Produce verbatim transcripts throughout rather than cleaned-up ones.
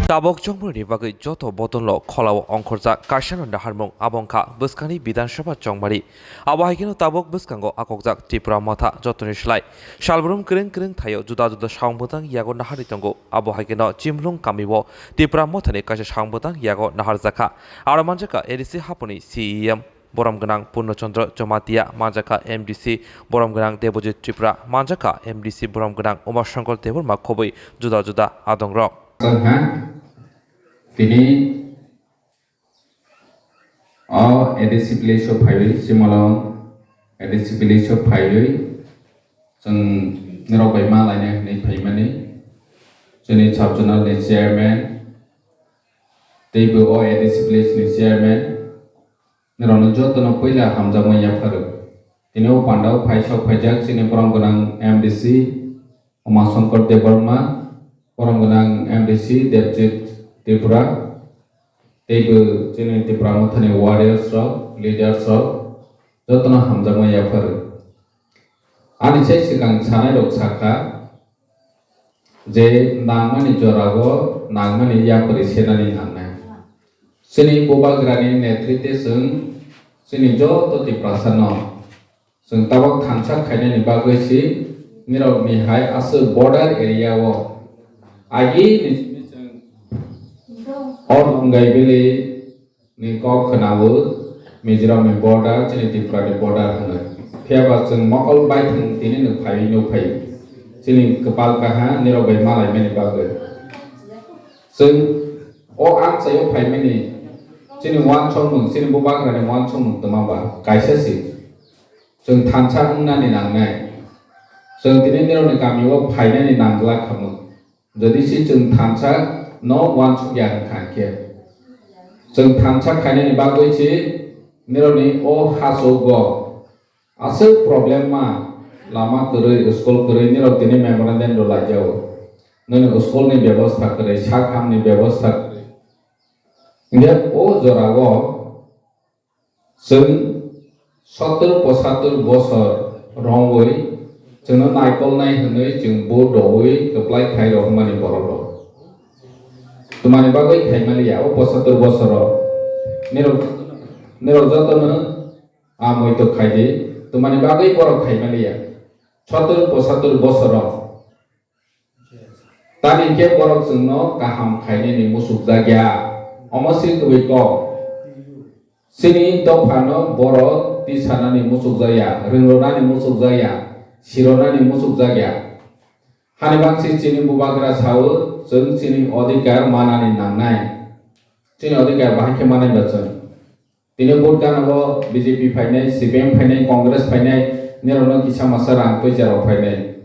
Tabok chongmani bagwi joto bodolno kholao ongkhorjak kaisano naharmung abo wngkha bwskangni Bidhan Sabha chongmani. Abo hai kheno tabok bwskango akokjak Tripura Motha jotoni slai salbrum kwrwng kwrwng thaio juda juda samung bwtang yago naharwi tongo. Abo hai kheno Chimlung kamio Tripura Mothani kaisa samung bwtang yago naharjakha. Aro manjakha A D C haponi C E M borom gwnang Purno Chandra Jamatia, manjakha M D C borom gwnang Debojit Tripura, manjakha M D C borom gwnang Uma Shankar Debbarma khobwi juda juda adongrok. Wngkha tini o A D C village o phaiwi, Chimlung A D C village o phaiwi chwng norok bai ma laina hinwi phaimani. Chini sub zonal ni chairman, teibo o A D C village ni chairman, norokno jotono puila hamjakma yapharo. Tini o pandao phaisok phaijak chini borom gwnang M D C Uma Shankar Debbarma, borom gwnang M D C Debjit Tripura, teibo chini Tripura Mothani warriors rok, leaders rok, jotono hamjakma yapharo. Ani sai swkang sanai rok sakha je nangmani jorao nangmani yapri senani nangnai. Chini bubagrani netritwe chwng chini joto Tiprasano chwng tabok thansa khainani bagwi si nirokni hai aswk border area o agi ni Or Lungai Valley ni kok khwnao Mizoram ni border, chini Tripura ni border hwnwi. Phiya ba chwng mokol baithang tini nwng phaiwi nuk phai. Chini kwpal kaha nirok bai malaimani bagwi. Chwng o amchaio phaimani chini uansukmung, chini bubagrani uansukmung twma ba kaisa si. Chwng thansa wngnani nangnai. Chwng tini nirokni kamio phainani nangla khamung. Jodi se chwng thansa no uansuk ya hwnkha khe, chwng thansa khainani bagwi se nirokni o hasogo aswk problem ma, lama kwrwi, school kwrwi, nirok tini memorandum rw laijao. Nini school ni bebostha kwrwi, sak ham ni bebostha kwrwi. Hingkhe o jorao chwng sottor posatur bosor romwi chwngno naikolnai hwnwi chwng vote rwwi kwplai khai rohormani borok rok. Twmani bagwi khaimaliya o posatur bosoro nirok, nirok jotono amoi to khaidi, twmani bagwi borok khaimaliya sottor posatur bosoro. Tamni khe borok chwngno kaham khainani muchukjak ya. Omo se kwbui kok. Chini dophano borok tisanani muchukjak ya, rwngrwnani muchukjak ya, sironani muchukjak ya. Hani bangsi chini bubagra sao, chwng chini odhikar manani nangnai. Chini odhikar bahai khe manai ba chwng. Tini vote gana o B J P phainai, C P M phainai, Congress phainai, nirokno kisa masa rang poicha rok phainai.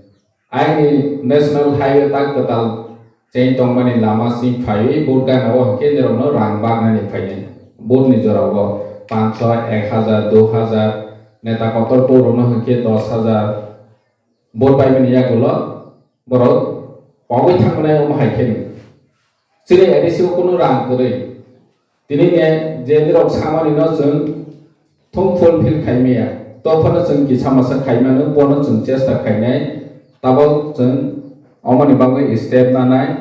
Aini National Highway tak kwtal cheng tongmani lama sing phaiwi vote gana o hwnkhe nirokno rang baknani phainai. Vote ni jora o pancho, ek hajar, dui hajar, neta kotor borokno hwnkhe dos hajar. Vote paimani yagulo borok pogwi thangmani omo hai khe. Chini A D C o kunu rang kwrwi. Tini ne je nirok samani no chwng thung fulfill khaimaya. Tophano chwng kisa masa khaimano, bono chwng chesta khainai. Tabok chwng omoni bagwi step nanai.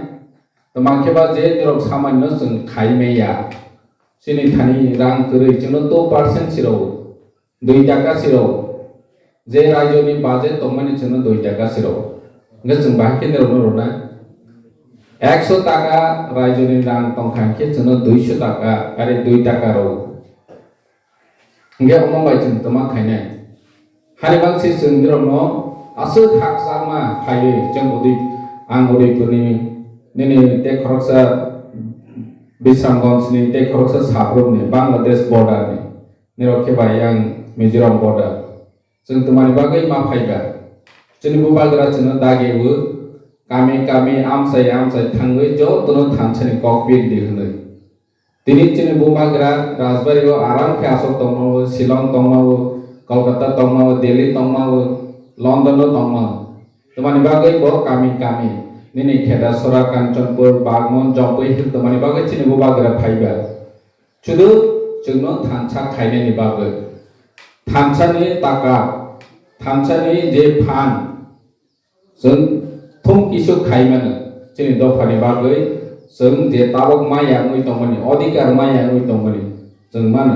Twma khe ba je nirok samani no chwng khaimaya. Chini thani rang kwrwi chwngno two percent siro. Dui taka siro. Je raijoni budget tongmani chwngno dui taka siro. Hwnkhe chwng bahai khe nirokno rwnai. Ekso taka raijoni rang tongkha hwnkhe chwngno duiso taka, are dui taka rw. Hwnkhe omo bai chwng twma khainai. Hani bangsi chwng nirokno aswk hakchakma phaiwi chwng Udai-, ang Udaipurni, nini tei khoroksa Bisramganjni, tei khoroksa Saprumni, Bangladesh borderni. Nirok khe bai yang Mizoram border. Chwng twmani bagwi ma phaiba? Chini bubagra chwngno dagi o, kami kami amchai amchai thangwi jotono thansani kok pil di hwnwi. Tini chini bubagra Rajbari o aram khe aswk tongmao, Shillong tongmao, Kolkata tongmao, Delhi tongmao, London o tongmao. Twmani bagwi bo kami kami nini Khedasora, Kanchanpur, Bagmon, Jampui Hill twmani bagwi chini bubagra phaiba. Chudu chwngno thansa khainani bagwi. Thansani taka, thansani je phan, chwng thung kisu khaimano chini dophani bagwi, Chwng je tabok maya wngwi tongmani, odhikar maya wngwi tongmani, chwng mano.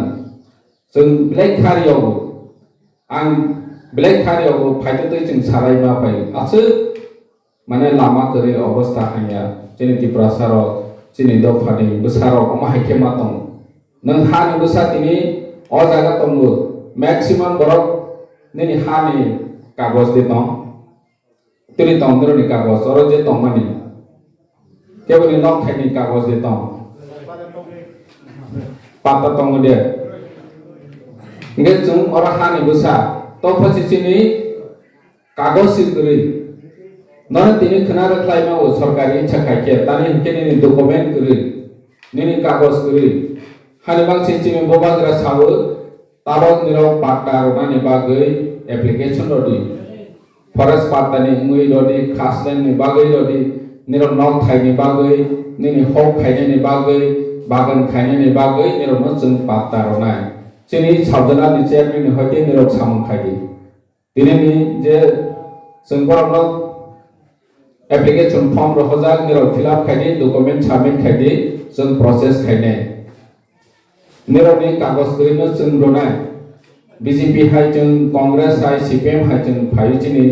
Chwng belai kha riogo, ang belai kha riogo, phaitotwi chwng salai ma phaio. Aswk mane lama kwrwi obostha hanya chini Tiprasa rok, chini dophani bwsa rok omo hai khe ma tongo. Nwng hani bwsa tini o jaga tongo, maximum borok nini hani kagoj de tong. Tini tong, nirokni kagoj, oro je tongmani. Keboni nok thaini kagoj de tong. Patta tongo de. Hingke chwng oro hani bwsa, topha chichini kagoj si kwrwi. Nono tini khwna rwkhlai ma o sorkari icha khai khe, tani hingke nini document kwrwi, nini kagoj kwrwi. Hani bang chichini bobagra sawo, tabok nirok patta rwnani bagwi application rwdi. Forest pattani wngwi rwdi, khaslen ni bagwi rwdi, nirok nok thaini bagwi, nini hok khainani bagwi, bagan khainani bagwi nirokno chwng patta rwnai. Chini sub zonal ni chairman ni hoite nirok samung khaidi. Tini ni je chwng borokno application form rohorjak, nirok fill up khaidi, document submit khaidi, chwng process khainai. Nirokni kagoj kwrwino chwng rwnai. B J P hai chwng, Congress hai, C P M hai chwng phaiwi chini,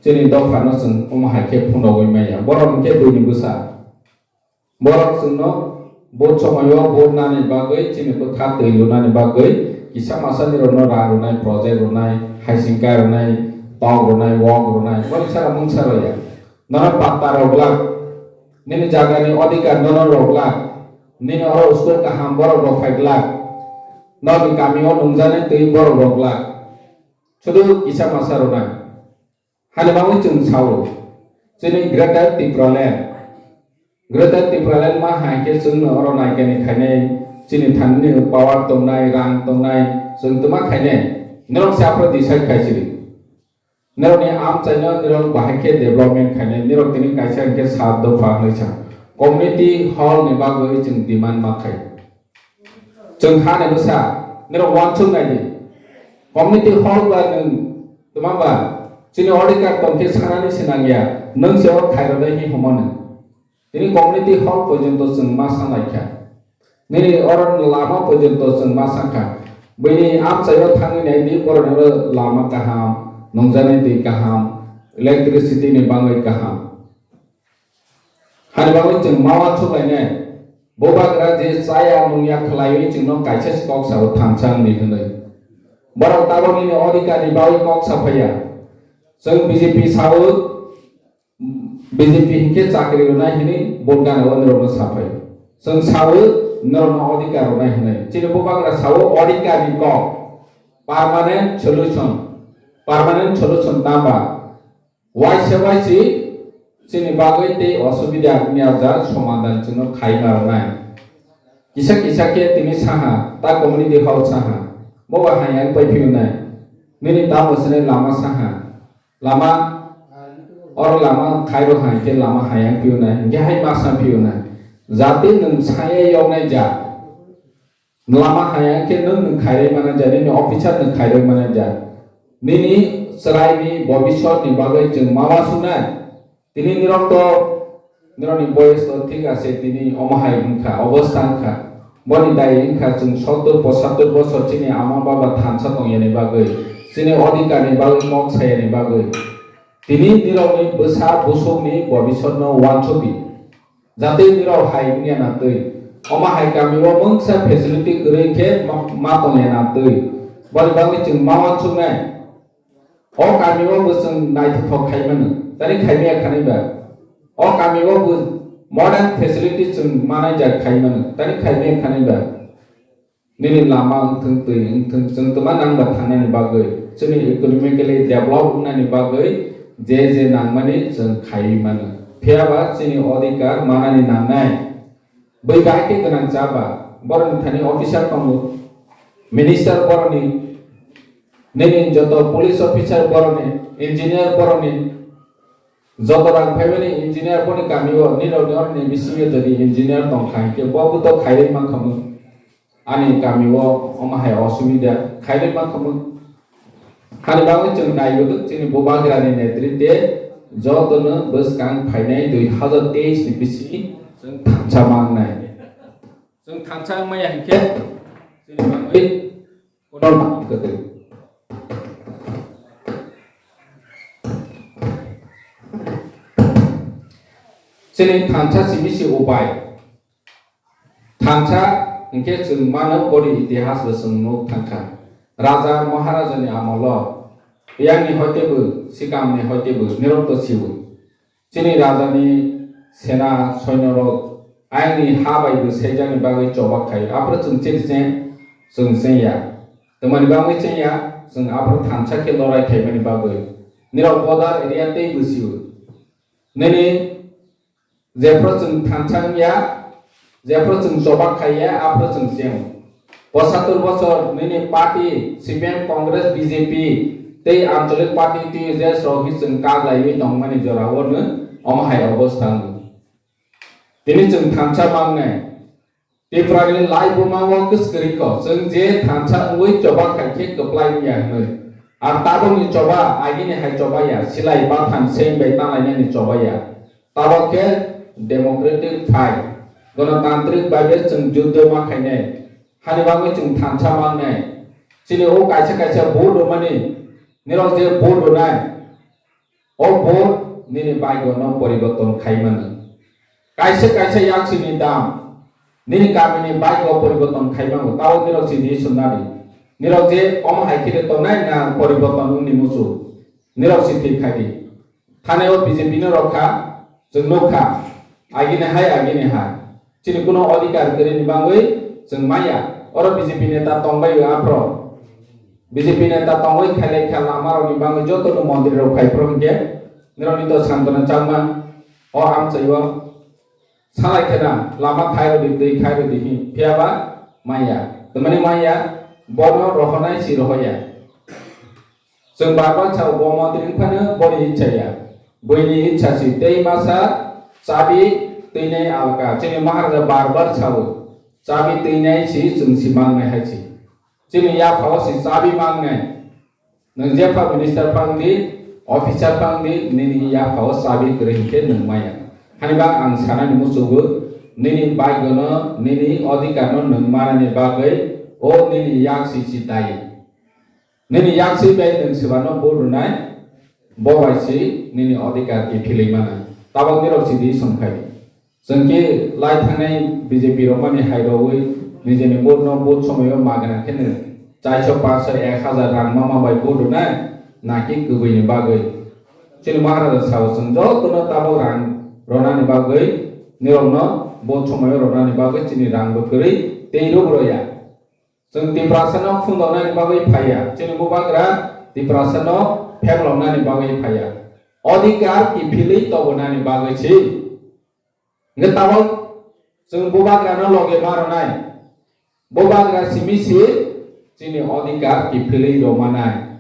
chini dophano chwng omo hai khe phunugwi maya. Borok hwnkhe buini bwsa. Borok chwngno vote somoio vote nani bagwi, chini bwkha twi lunani bagwi kisa masa nirokno rang rwnai, project rwnai, haising kai rwnai, tok rwnai, wok rwnai, boni sara mungsa rwya. Nono patta rok glak, nini jagani odhikar nono rok glak, nini oro school kaham borok rok phai glak, nokni kami o nungjaknai twi borok rok glak. Sudu kisa masa rwnai. Hani bagwi chwng sao, chini Greater Tipraland, Greater Tipraland ma hai khe chwngno oro naikani khainai, chini thanini power tongnai, rang tongnai, chwng twma khainai. Norok se aphuru decide khai sidi. Norokni amchaino norok bahai khe development khainai, norok tini kaisa hwnkhe sat dopha hwnwi sa. Community hall ni bagwi chwng demand ma khai. Chwng hani bwsa, norok uansuk nai di. Community hall ba nwng, twma ba, chini odhikar tong khe sanani se nangya, nwng se o khairoknai hi homo nwng. Tini community hall porjonto chwng ma sa lai kha. Nini oro lama porjonto chwng ma sa kha. Buini amchaio thangwi nai di, borokni oro lama kaham, nungjaknai twi kaham, electricity ni bagwi kaham. Hani bagwi chwng ma uansuk lainai. Bubagra je chaya nungya khlaiwi chwngno kaisa se kok sao, thansa wngdi hwnwi. Borok tabok nini odhikar ni bagwi kok sa phaiya. Chwng B J P sao, B J P hinkhe chakri rwnai hwnwi vote gana o norokno saphai. Chwng sawi norokno odhikar rwnai hwnwi. Chini bubagra sawi odhikar ni kok. Permanent solution. Permanent solution tamba. Waisa waisi chini bagwi tei osubida wngya jak somadan chwngno khai ma rwnai. Kisa kisa khe tini saha, ta community hall saha. Bo ba hai ang pai phiyunai. Nini tamo sene lama saha. Lama, oro lama khairo hai khe lama hayang phiyunai, hinkhe hai masa phiyunai. Jate nwng saya yoknai ja. Lama hayang khe nwng nwng khairwi mana ja, nini officer nwng khairwi mana ja. Nini chwraini bobiswtni bagwi chwng ma uansuknai. Tini nirok to Norokni boyes to thik ase, tini omo hai wngkha, obostha wngkha. Boni dai wngkha chwng sottor pochattor bosor chini ama baba thansa tongyani bagwi, chini odhikarni bagwi kok sayani bagwi. Tini nirokni bwsa busukni bobisotno uansukdi. Jate nirok hai wngya na twi. Omo hai kami o mungsa facility kwrwi khe ma, ma tongya na twi. Boni bagwi chwng ma uansuknai. O kami o bo chwng naithothok khai mano, tani khai maya khanai ba? O kami o bo modern facility chwng manai ja khai mano, tani khai maya khanai ba? Nini lama wngthwng, twi wngthwng, chwng twma nang ba thangnani bagwi, chwngni economically develop wngnani bagwi je je nangmani chwng khaiwi mano. Phiya ba chini odhikar manani nangnai. Bui bahai khe gwnang cha ba, borokni thani officer tongo, minister borokni, nini joto police officer borokni, engineer borokni, joto rang phaimani engineer boni kami o, nini rokni oroni bisingo jodi engineer tong kha hinkhe bo buto khairwi mankha mung. Ani kami o omo hai osubida khairwi mankha mung. Hani bagwi chwng naiwi chini bubagrani netrite jotono bwskang phainai dui hazar teis ni bisingo chwng thansa mangnai. Chwng thansa wngmaya hinkhe chini bagwi kotor kwtwi. Chini thansa simi si upai. Thansa hinkhe chwng mano boni itihas bo chwng nuk thangkha. Raja Maharajani amolo, yangni hoitebo, sikamni hoitebo, nirok to sibo. Chini rajani sena soinorok ayangni ha bai bo saijakni bagwi choba khai. Aphuru chwng chini cheng, chwng chengya. Twmani bagwi chengya, chwng aphuru thansa khe lorai khaimani bagwi. Nirok border area tei bo sio. Nini Jephru chwng thansa wngya, jephru chwng choba khaiya, aphru chwng cheng. Posatur bochor nini party, C P M, Congress, B J P, tei ancholik party, T U J S rok hi chwng kaglaiwi tongmani jorao no omo hai obostha wngo. Tini chwng thansa mangnai. Tiprani lai buma o kwskwrwi kok, chwng je thansa wngwi choba khai khe kwplai wngya hwnwi. Ar tabukni choba, agini hai choba ya, silai batham seng bai tanglainani choba ya. Tabuk khe democratic fight, gonotantrik bai be chwng juddo ma khainai. Hani bagwi chwng thansa mangnai. Chini o kaisa kaisa vote rwmani, nirok je vote rwnai, o vote nini baigo no poriborton khai mano. Kaisa kaisa yaksini dam nini kamini baigo poriborton khai mano. Tao nirok si di sumnadi. Nirok je omo hai khe tongnai na poriborton wngni muchung. Nirok si thik khai di. Thane o B J P no rok kha, chwng nuk kha. Agini hai, agini hai. Chini kuno odhikar kwrwini bagwi chwng maya. Oro B J P neta tongbai o aphro. B J P neta tongwi khailai kha lama rokni bagwi joto no montri rok phai phro hinkhe nirokni to santona changma o amchaio salai khena lama khai rwdi, twi khai rwdi hin phiyaba maya. Twmani maya bono rohonai si rohoya. Chwng bar bar sao, bo montri wng phano boni ichha ya. Buini ichha si tei masa chabi twinai alka. Chini Maharaja bar bar sao, chabi twinai si chwng si mangnai hai si. Chini yaphao si chabi mangnai. Nwng jepha minister phang di, officer phang di, nini yaphao chabi kwrwi hinkhe nwng maya. Hani bak ang sanani muchugo, nini baigono, nini odhikarno nwng manani bagwi o nini yak si si dayi. Nini yaksi bai nwng swbano vote rwnai, bo bai si nini odhikar kiphilwi mano. Tabok nirok si di songkhai. Chwng khe lai thangnai B J P rok mani hai rogwi nijeni vote no vote somoio magna khe nwng chaiso, panso, ek hazar rang mama bai vote rwnai, naki kwbwini bagwi. Chini Maharaja sao chwng jotono tabok rang ronani bagwi nirokno vote somoio ronani bagwi chini rang bo kwrwi tei rw roya. Chwng Tiprasano phundoknani bagwi phaiya, chini bubagra Tiprasano phekloknani bagwi phaiya. Odhikar kiphilwi tobonani bagwi si. Hwnkhe tabok chwng bubagrano loge ma rwnai. Bubagra simi si chini odhikar kiphilwi rwmanai.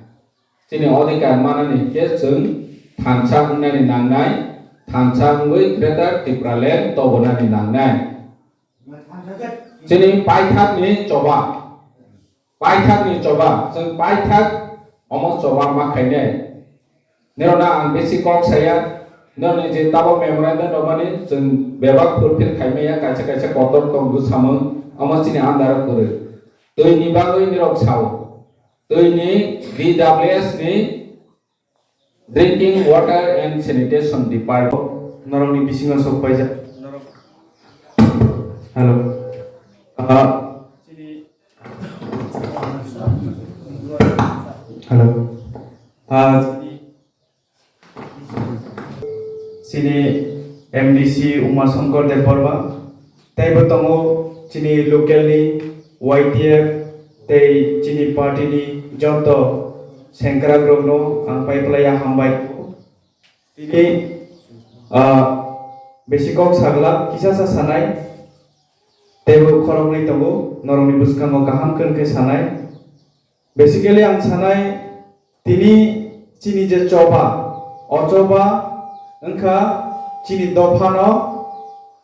Chini odhikar manani hinkhe chwng thansa wngnani nangnai, thansa wngwi Greater Tipraland tobonani nangnai. Chini paithakni choba, paithakni choba, chwng paithak omo choba ma khainai. Nirokno ang besi kok saya, nirokni je tabok memorandum rwmani chwng bebak fulfill khaimaya, kaisa kaisa kotor tong bwsamung, omo chini andaro kwrwi. Twini bagwi nirok sao, twini D W S ni Drinking Water and Sanitation Department. Norokni bisingo sok paijak. Hello. Ah. Hello. Ah, chini M D C Uma Shankar Debbarma. Teibo tongo chini local ni Y T F tei chini party ni joto sengkrakrokno ang pai phlaiya hambai. Tini, ah, besi kok sagla kisa sa sanai, teibo khoroknwi tongo, norokni bwskango kaham khe sanai. Basically ang sanai, tini chini je choba, o choba wngkha chini dophano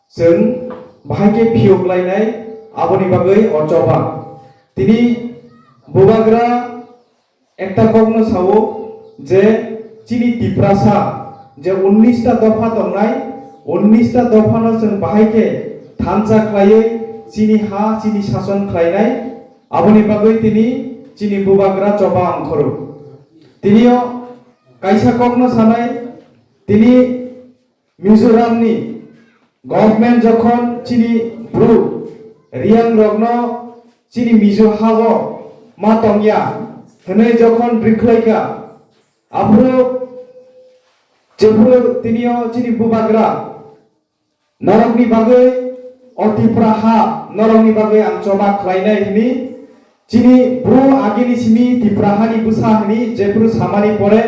chwng bahai khe phiyok lainai, aboni bagwi o choba. Tini bubagra ekta kokno sao je chini Tiprasa je unnish ta dopha tongnai, unnish ta dophano chwng bahai khe thansa khlaiwi chini ha chini sason khlainai, aboni bagwi tini chini bubagra choba ongkhoro. Tinio kaisa kokno sanai, tini Mizoramni government jokhon chini Bru Riang rokno chini Mizo hao ma tongya hwnwi jokhon rikhlaikha, aphuru jephuru tinio chini bubagra norokni bagwi o Tipra ha norokni bagwi ang choba khlainai hwnwi chini Bru agini simi Tipra hani bwsa hwnwi jephuru samani pore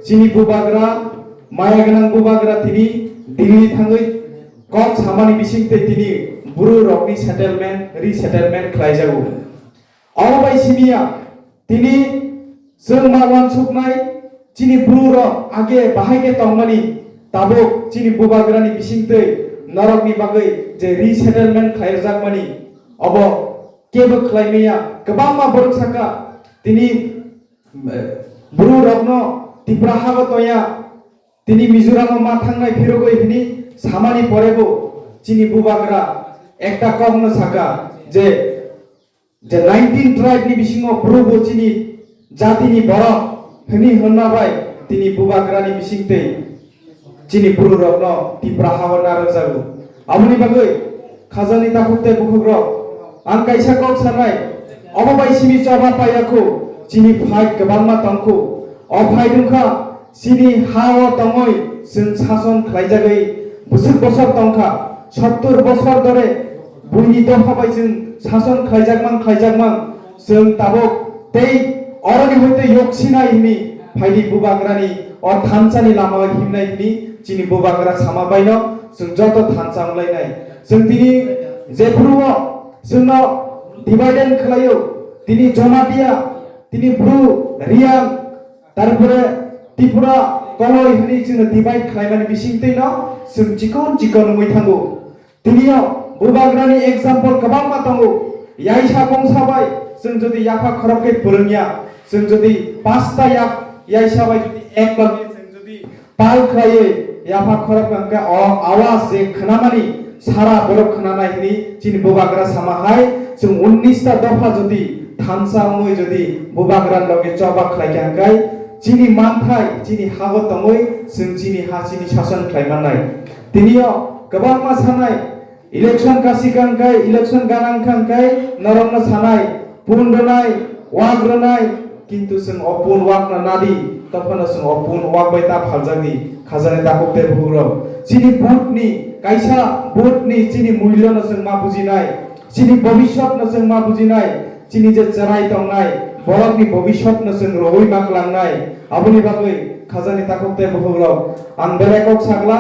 chini bubagra maya gwnang bubagra tini Delhi thangwi kok samani bising tei tini Bru rokni settlement, resettlement khlaijago. Abo bai simiya tini chwng ma uansuknai chini Bru rok age bahai khe tongmani tabuk chini bubagrani bising tei norokni bagwi je resettlement khlaijakmani obo kebo khlai maya. Kwbangma borok saka tini, eh, Bru rokno Tipra hago toya, tini Mizoram o ma thangnai phirogwi hini samani porebo chini bubagra ekta kokno saka je, je nineteen tribe ni bisingo Bru bo chini jatini borok hini honna bai tini bubagrani bising tei chini Bru rokno Tipra hao narwkjago. Aboni bagwi khajani takhuk tei bukhukrok, ang kaisa kok sanai, obo bai simi choba paiya kho, chini fight kwbangma tong kho. O fight wngkha chini ha-o tongwi chwng sason khlaijagwi bwswk bosor tongkha, sottor bosor dore buini dopha bai chwng sason khlaijakmang khlaijakmang. Chwng tabuk tei oroni hoite yok sinai hwnwi phaidi bubagrani o thansani lama himnai hwnwi chini bubagra sama baino chwng joto thansa wnglainai. Chwng tini jephuru o chwngno dividend khlaio, tini Jomatia, tini Bru, Riang, tarpore Tripura, Koloi hwnwi chwngno divide khlaimani bisingtwino chwng chikon chikon wngwi thango. Tinio bubagrani example kwbangma tongo. Yaisa bongsa bai chwng jodi yapha khorok khe pwrwngya, chwng jodi pasta yak yaisa bai jodi ek loge chwng jodi pal khlaiwi yapha khorok hwnkhe o awaz je khwnamani sara borok khwnanai hwnwi chini bubagra sama hai, chwng unnish ta dopha jodi thansa wngwi jodi bubagra loge choba khlai kha hwnkhe chini manthai chini hago tongwi chwng chini ha chini sason khlai mannai. Tinio kwbangma sanai, election kasi kha hwnkhe, election gana wngkha hwnkhe norokno sanai, pun rwnai, wak rwnai, kintu chwng o pun wakno nadi, tophano chwng o pun wak bai ta phaljakdi, khajani takhuk tei bukhukrok. Chini vote ni, kaisa vote ni chini mulyo no chwng ma bujinai, chini bobiswt no chwng ma bujinai, chini je chwrai tongnai, borokni bobiswt no chwng rwui ma klangnai. Aboni bagwi khajani takhuk tei bukhukrok, ang belai kok sakla,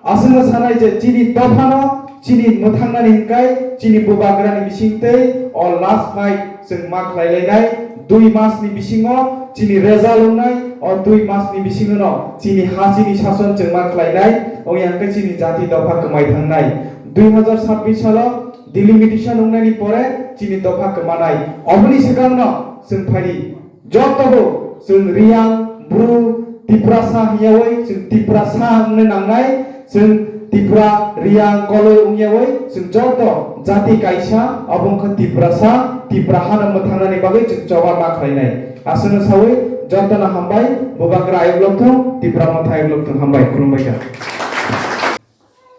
aswkno sanai je chini dophano chini mwthangnani hwnkhe chini bubagrani bisingtwi o last fight chwng ma khlai lainai. Dui mas ni bisingo chini result wngnai, o dui mas ni bisingo no chini ha chini sason chwng ma khlainai, ongya hwnkhe chini jati dopha kwmai thangnai. Dui hazar sabbish salo delimitation wngnani pore chini dopha kwmanai. Oboni swkangno chwng phaidi. Jotobo chwng Riyang, Bru, Tiprasa hwnyawi chwng Tiprasa wngna nangnai, chwng Tipra, Riyang, Koloi wngyawi chwng joto jati kaisa, abo wngkha Tiprasa, Tipra hano mwthangnani bagwi chwng choba ma khlainai. Aswkno sawi jotono hambai, bubagra ayuk lok thung, Tipra mwthang ayuk lok thung, hambai, khulumbai kha.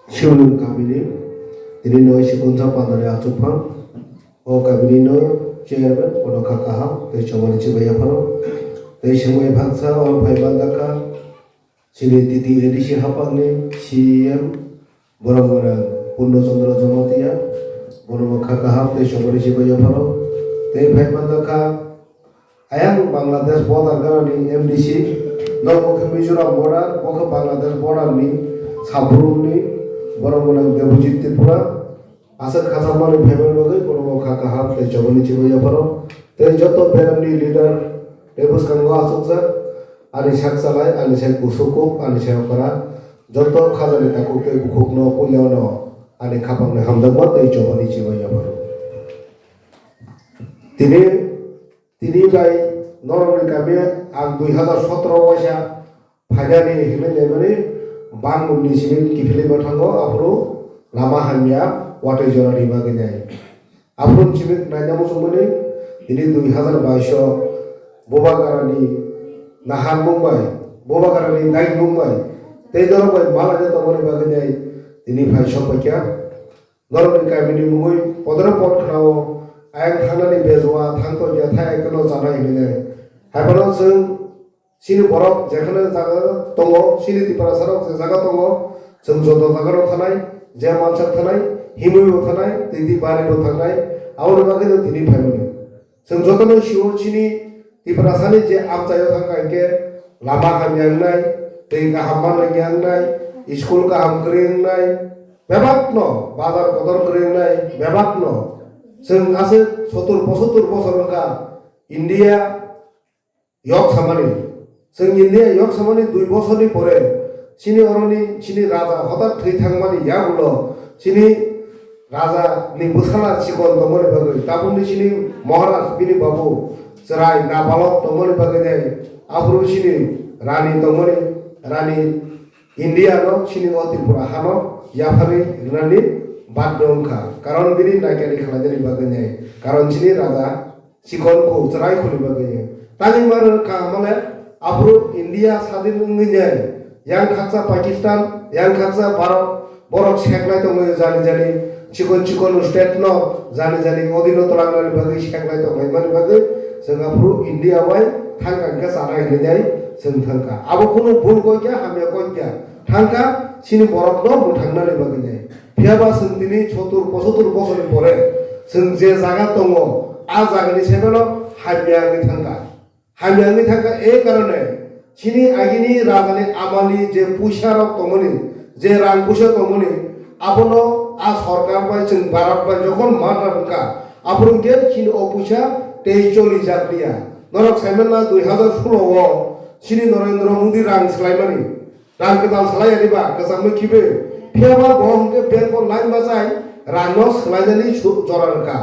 Siwlwng kamini tini noi sikunsa pandari achukphang. O kamini no chairman, bono kha kaham, tei chobani chibai yapharo. Tei sengbai phaksa, o phai bandakha, chini T T A D C hapangni C E M, borok mora Purno Chandra Jamatia, bono kha kaham, tei chobani chibai yapharo. Tei phai bandakha, ayang Bangladesh border ganani M D C, nogo khe Mizoram border, bo khe Bangladesh border ni Sabrumni, borok mora Debojit Tripura. Aswk khachangmani phaimani bagwi bono kha kaham tei chobani chibai yapharo. Tei joto beramni leader tei bwskango achukjak ani sak chalai, ani sak busukuk, ani sak okra, joto khajani takhuk tei bukhukno puilano ani khapangni hamjakma tei chobani chibai yapharo. Tini Tini bai norokni kami ang dui hazar sotoro waisa phainani hinwi naimani bangmungni simi kiphilwi ma thango, aphuru lama hamya watwi jora ri bagwi nai. Aphuru chini naina muchungmani tini dui hazar baish o Bubagrani naharmung bai, Bubagrani daimung bai tei norok bai malaina tongmani bagwi nai tini phai sok paikha. Norokni kamini mungwi podoro pod khwnao, ayang thangnani bejua thang tongya thai ekno chanai hinwi nai. Haiphano chwng chini borok jekhano jaga tongo, chini Tiprasarok je jaga tongo, chwng joto jagaro thanai, je mansak thanai, himwibo thanai, twi twi baribo thangnai, aboni bagwino tini phaimani. Chwng jotono sio chini Tiprasani je amchaio thangkha hinkhe lama hamya wngnai, twi kaham manlangya wngnai, school kaham kwrwi wngnai, bebakno bazar kotor kwrwi wngnai, bebakno chwng aswk sotur posotur bosor wngkha India yok samani. Chwng India yok samani dui bosorni pore chini oroni chini raja hotak thwi thangmani yagulo chini raja ni bwsala chikon tongmani bagwi, tabukni chini Maharaj bini babu chwrai nabalok tongmani bagwi nai, aphuru chini rani tongmani, rani India no chini o Tripura hano yapharwi rwnani baddo wngkha, karon bini naikani khlainani bagwi nai, karon chini raja chikon kho chwrai khoni bagwi. Tangwi mano kaham le aphuru India sadin wngwi nai, yang khaksa Pakistan, yang khaksa Bharat, borok seklai tongwi jani jani chikon chikon state no jani jani odino twlangnani bagwi seklai tonglaimani bagwi chwng aphuru India bai thangkha hinkhe chana hinwi nai chwng thangkha. Abo kunu bul koikya hamya koikya thangkha chini borokno mwthangnani bagwi nai. Phiyaba chwng tini sotur posotur bosorni pore chwng je jaga tongo, a jagani saimanno hamya wngwi thangkha. Hamya wngwi thangkha, e karone chini agini rajani amali je puisa rok tongmani, je rang puisa tongmani, abono a sorkar bai chwng Bharat bai jokhon matra wngkha, aphuru hwnkhe chini o puisa tei choli jak liya. Norok saimanna dui hazar solo o chini Narendra Modi rang swlaimani. Rang kwtal salai ya diba, kwchangma khibi. Phiyaba bo hwnkhe bank o line bachai rangno swlainani su-, jora rwkha.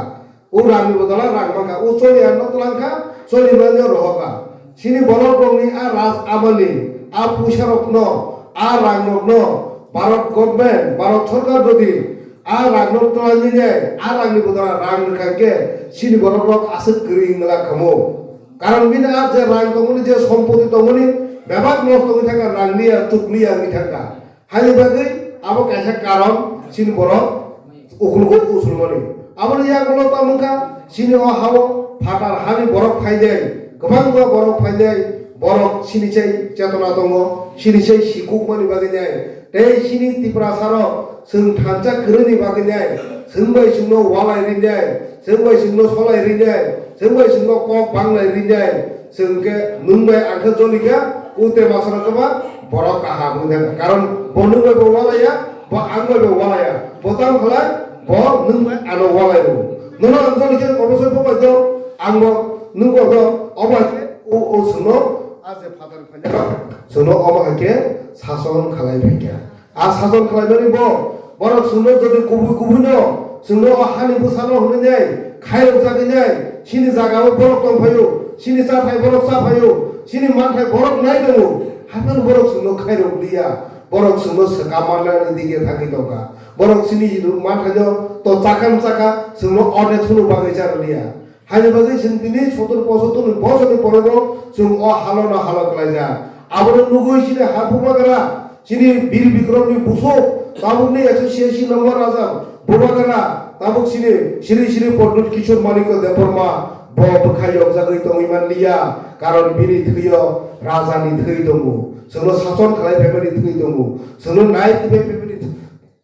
O rangni bodol rang mankha, o choli ano twlangkha, choli mani rohorkha. Chini borok rokni a raj amani, a puisa rokno, a rang rokno Bharat government, Bharat sorkar jodi a rangno twlangwi nai, a rangni bodol rang rwkha khe chini borok rok aswk kwrwi wngla khamu. Karon bini a je rang tongmani, je sompoti tongmani, bebak nosto wngwi thangkha, rang liya, tuk liya wngwi thangkha. Haini bagwi abo kaisa karon chini borok ukulugo usulmani. Aboni yagulo tamo wngkha chini o hao phatar hani borok phainai, kwbangma borok phainai, borok chini chai chetona tongo, chini chai sikukmani bagwi nai. Tei chini Tiprasarok chwng thansa kwrwini bagwi nai, chwng bai chwngno walai rinai, chwng bai chwngno solai rinai, chwng bai chwngno kok banglai rinai, chwng khe nwng bai ang khe joli khe o Tiprasarok khe ba borok kaham wngwi thangkha. Karon bo nwng bai bo walaiya, bo ang bai bo walaiya, bo tamo khlai, bo nwng bai ano walai rwo. Nono ang joli khe obo se bo bai do, ang bo nwng bo do, obo hai khe o, o chwngno a je phatar phainai rok chwngno obo hai khe sason khlai phaikha. A sason khlaimani bo, borok chwngno jodi kubui kubui no, chwngno o hani bwsano hwnwi nai, khairok jagwi nai, chini jaga o borok tong phaio, chini chathai borok cha phaio, chini manthai borok nai tongo, haphano borok chwngno khairok liya, borok chwngno swkam manna ni dige thangwi tongkha. Borok chini manthai no to chakam chaka, chwngno onek sunu bagwi charo liya. Haini bagwi chwng tini sotor posotor ni bosorni pore bo chwng o halo no halo khlaijak. Abono nugwi chini ha Bubagra, chini Bir Bikrom ni busuk, tabukni ekso siyasi number rajak Bubagra, tabuk chini Sri Sri Pradyut Kishore Manikya Debbarma bo bwkha yokjagwi tongwi man liya, karon bini thwio raja ni thwi tongo, chwngno sason khlai phaimani thwi tongo, chwngno nai thwi phaimani thwi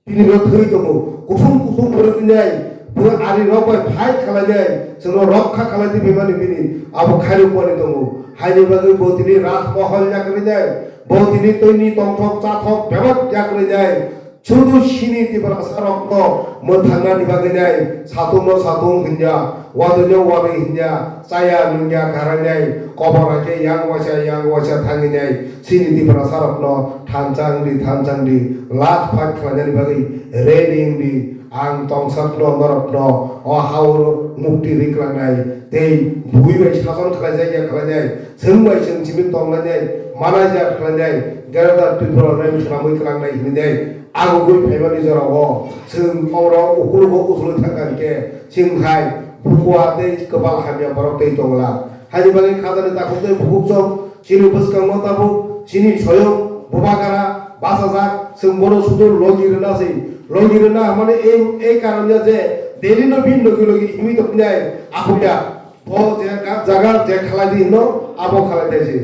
Bini bo thwi tongo, kuthum kuthum phwrwngwi nai, bo ari rok bai fight khlai nai, chwngno rokha khlai twi phaimani bini abo khairokmani tongo. Haini bagwi bo tini rajmohol yakrwi nai, bo tini twini tongthok chathok bebak yakrwi nai. Sudu sini Tiprasa rokno mwthangnani bagwi nai, satung no satung hinya, wadui no wadui hinya, chaya nungya kharai nai, kobor hai khe yang waisa yang waisa thangwi nai. Chini Tiprasa rokno thansa wngdi, thansa wngdi, last fight khlainani bagwi ready wngdi. Ang tongsakno norokno o ha-o mukti rwi klangnai tei bui bai sason khlaijak ya khlainai, chwng bai chwng simi tonglainai, manager khlainai, Greater Tripura Land swnamwi klangnai hinwi nai. Agugwi phaimani jorao chwng oro ukulugo usulwi thangkha hinkhe chwng hai bukua tei kwpal hamya borok tei tongla. Haini bagwi khajani takhuk tei bukhuk chwng chini bwskango tabuk chini soyong bubagara bachajak, chwng bono sudu logi rwna se. Logi rwna hwnmani ei, ei karon ya je Delhi no bini logi logi himwi tongmani ai aphuru ya. Bo je ka-, jaga je khalai di hino, abo khalai di se.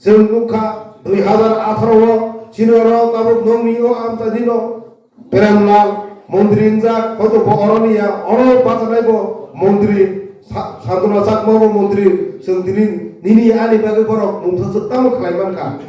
Chwng nukha dui hazar atharo o chini oro tabuk nongni o amchaini no Premlal montri wngjak, hoito bo oroni ya, oro bachanai bo montri, Sa-, Santona Chakma bo montri, chwng tini nini ani bagwi borok mungsa swk tamo khlai mankha,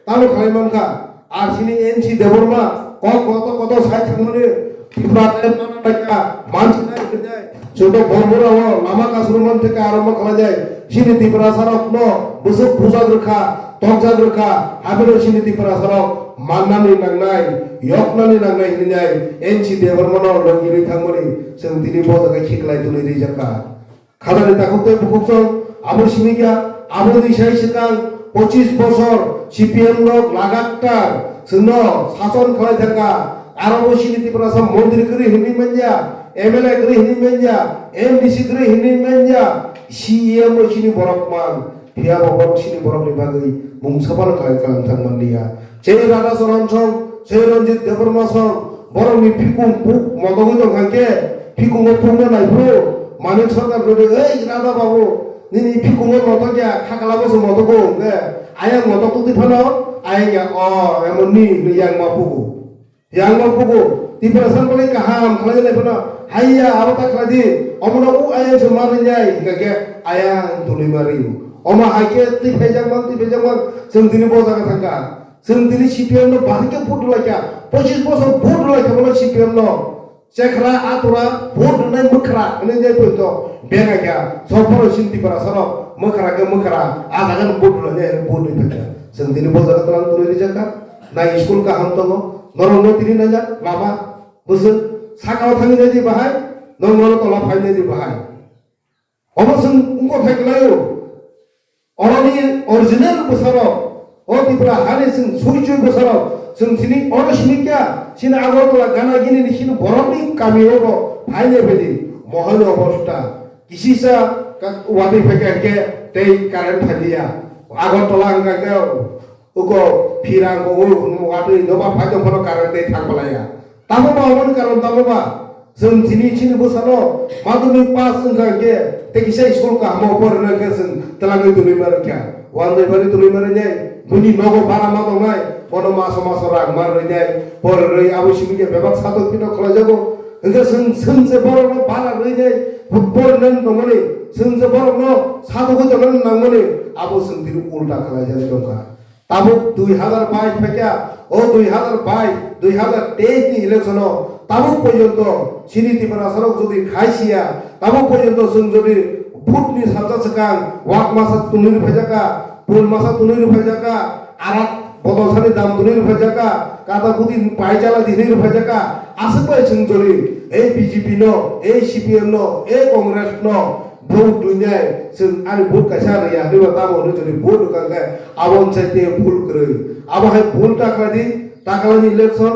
tamo khlai mankha. Ar chini N C Debbarma kok koto koto sai thangmani Tripura tei mana taika mansinai hwnjai. Joto bormura o lama kasuru man theke arombo khlaijai. Chini Tiprasa rok no bwswk bujak rwkha, tokjak rwkha, habino chini Tiprasa rok mannani nangnai, yoknani nangnai hinwi nai N C Debbarma no logirwi thangmani chwng tini bo jaga khiklai twnwi rijak kha. Khajani takhuk tei bukhuk chwng abo simi kha, aboni sai swkang pochis bosor C P M rok lagatar chwngno sason khlai thangkha. Aro bo chini Tiprasa montri kwrwi hinwi manya, M L A kwrwi hinwi manya, M D C kwrwi hinwi manya, C E M bo chini borok man. Phiya bo borok chini borokni bagwi mungsa phano khlai kalang thang manliya. Chei Radha Charan song, chei Ranjit Debbarma song, borokni phikung puk motogwi tong kha khe, phikungo pukna naiphuru Manik Sarkar gode, "Ei Radha babu, nini phikungo motok ya, khakalabo se motogo," hwnkhe, ayang motok twi phano, ayang ya, "O, emon ni," hwnwi yang ma pugo. Yang ma pugo, Tiprasa bwlai kaham khlai nai phano, "Haiya, abo ta khlai di, omono u ayang se ma rinai," hwnkha khe ayang twnwi ma rio. Omo hai khe twi phaijak man, twi phaijak man, chwng tini bo jaga thangkha. Chwng tini C P M no bahai khe vote rwlai kha, pochis bosor vote rwlai kha bono C P M no. Chekhra, atura, vote rwnai mwkhra hwnwi nai poito beng ai kha. Sophoro chini Tiprasa rok mwkhra khe mwkhra, a jaga no vote rwlai nai hwnwi vote rwlai kha. Chwng tini bo jaga twlang twnwi rijak kha. Nai school kaham tongo, norok no tini naijak lama bwswk saka o thangwi naidi bahai, nong nono tola phai naidi bahai. Omo chwng wngkha thai kwlaio. Oroni original bwsarok, o Tripura hani chwng sui sui bwsarok, chwng chini oro simi kha, chini Agartala gana gini ni chini borokni kami o bo phai nai phai di, mohai no obo suta. Kisisa ka-, watwi phai kha khe tei current phai liya. Agartala wngkha khe Uko phirang bo ui hwnwi watwi nobar phai tong phano current tei thang balaya. Tamo ba oboni karon tamo ba? Chwng chini chini bwsano madhyamik pass wngkha hinkhe tei kisa school kahamo porina hinkhe chwng twlangwi twnwi mano kha. Wanjwi mani twnwi mano nai, buini nogo bara ma tongnai, bono maso maso rang ma rwnai, porinai abo simi khe bebak satok pito khlaijago. Hinkhe chwng, chwng se borokno bara rwnai, porinani tongmani, chwng se borokno satokwi tongnani nangmani, abo chwng tini ulta khlaijagwi tongkha. Tabuk dui hazar bais phaikha, o dui hazar bais, dui hazar teis ni election o tabuk porjonto chini Tiprasa rok jodi khai siya, tabuk porjonto chwng jodi vote ni salsa swkang wak masa tunui rwphaijakha, pul masa tunui rwphaijakha, arak botol sani dam tunui rwphaijakha, kata kuti pai chala di hinui rwphaijakha, aswk bai chwng jodi ei B J P no, ei C P M no, ei Congress no, Vote rwinai, chwng ani vote kaisa rwya hinwi ba tamo hwnwi chwngni vote rwkha khe abo wngchai tei bhul kwrwi. Abo hai bhul ta khlai di, ta khlai ni election,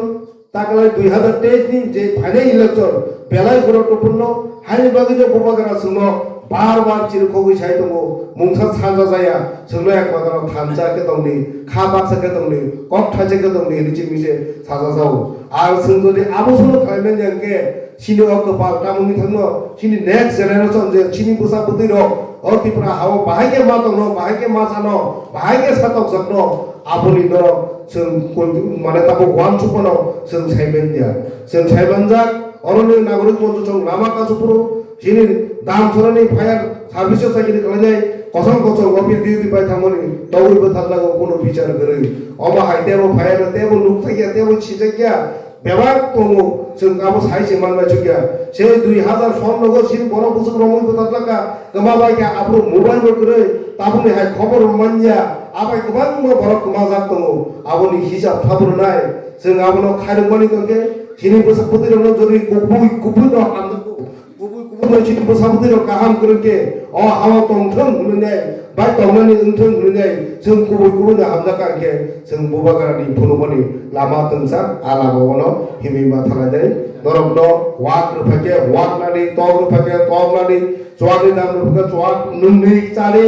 ta khlai dui hazar teis ni je phainai election, belai borok tubunno haini bagwi no bubagra chwngno bar bar chirikhogwi sai tongo, mungsa sanja jaya, chwngno ekmatro thansa khe tongdi, kha baksa khe tongdi, kok thaisa khe tongdi hinwi chwngni se saja jao. Ang chwng jodi abo sono khlai manya hwnkhe, chini o kwpal tamungni thangno, chini next generation je chini bwsa bwtwi rok o Tripura hao bahai khe ma tongno, bahai khe ma chano, bahai khe satokjakno, aboni norok chwng kul-, mane tabuk uansuk phano chwng sai manya. Chwng sai manjak, oroni nagorik moncho chwng lama kasu phuru, chini dam sorani fire service o chakiri khlainai, kosong kosong office duty pai thangmani, togwi bwtharjago, kono bichar kwrwi. Omo hai tebo fire tebo nukjakya, tebo sijakya, Bebak tongo, chwng abo sai se manbai chukya. Se dui hazar son nogo sin borok bwswk romwi bwtharlakha, kwma bai khe aphuru mobile bo kwrwi, tabukni hai khobor manya, abai kwbangma borok kwmajak tongo. Aboni hisab thabrwnai, chwng abono khairokmani tongkhe, Chini bwsa bwtwi rokno jodi kubui kubui no hamjakgo, kubui kubui no chini bwsa bwtwi rok kaham kwrwng khe o hao tongthwng hwnwi nai, bai tongnani wngthwng hwnwi nai, chwng kubui kubui no hamjakha hwnkhe chwng Bubagrani phunukmani lama twngsa, a lama o no himwi ma thalai nai. Norokno wak rwphai khe waknani, tok rwphai khe toknani, chuwakni dam rwphai khe chuwak nungni chani,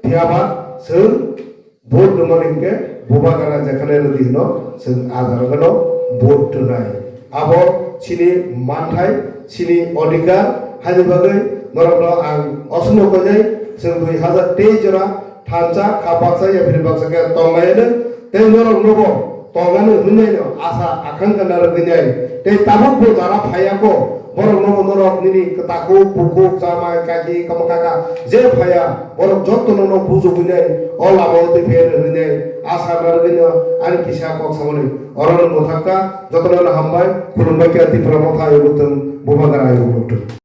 phiyaba chwng vote rwmani hwnkhe Bubagra jekhane rwdi hwno, chwng a jaga no vote rwnai. Abo chini manthai, chini odhikar, haini bagwi norokno ang osomno koinai, chwng dui hazar teis jora thansa kha baksa yaphiri baksa khe tonglaiyano, tei noroknobo tongnani hwnwi no asa akankha narwgwi nai, tei tabukbo jara phaiya kho, boroknobo norok nini kwtakhuk bukhuk chamai kaki kama kaka je phaiya, borok jotono no bujugwi nai, o lama o twi phaiya hwnwi nai asa narwgwi no ani kisa kok samani orono mwthangkha. Jotono no hambai, khulumbai khe Tipra Motha ayuk wngthung, Bubagra ayuk wngthung.